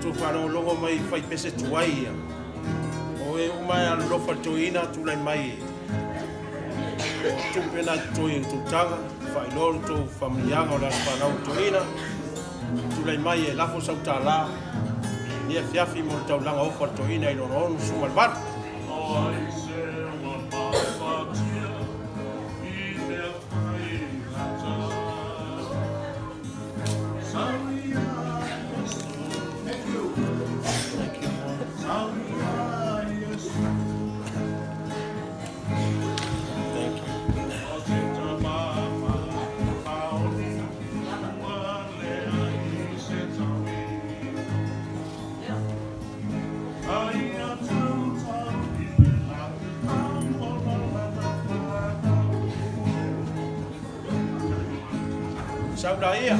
Tou faalogologo mai i faipese tuai ia. O e uma e alolofa i le toeaina tulai mai o tupe na totoe i outou taga, faailoa lo outou faamanuiaga o le aso fanau o le toeaina, tulai mai e lafo sau tala ni afiafi mo le taulaga ofo a le toeaina i lona 68. Thank you. Thank you. Sau la ia.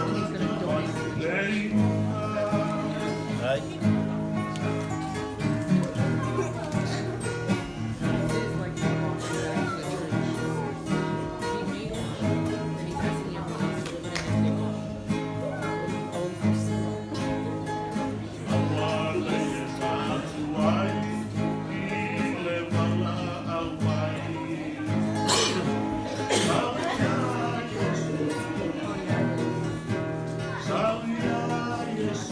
He's gonna donate to the church. Ai. This is like the offering back to the church. He made one, and he's asking everyone else to live in it if they want. Oh, for sale. Oh, yeah, it is.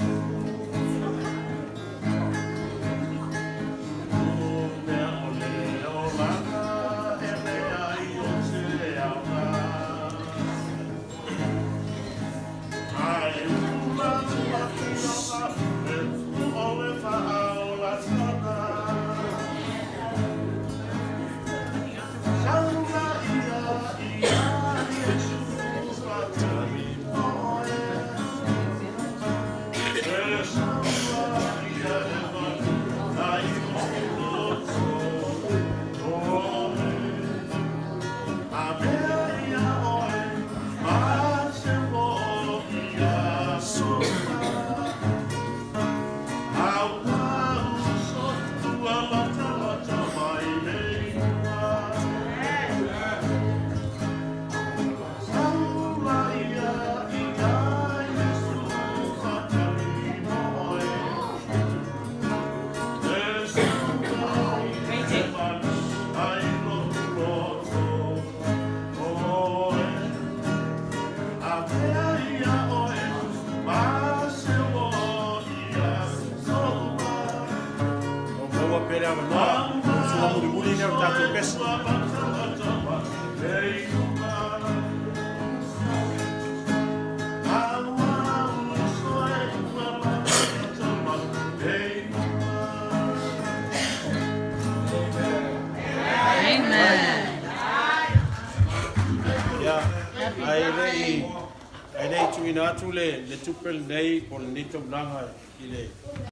O maua pea le avanoa. O usuga mulimuli lea o le tatou pese. Amen. Ia, Happy ae le i birthday. ae le i tuuina atu le tupe lenei po o lenei taulaga i le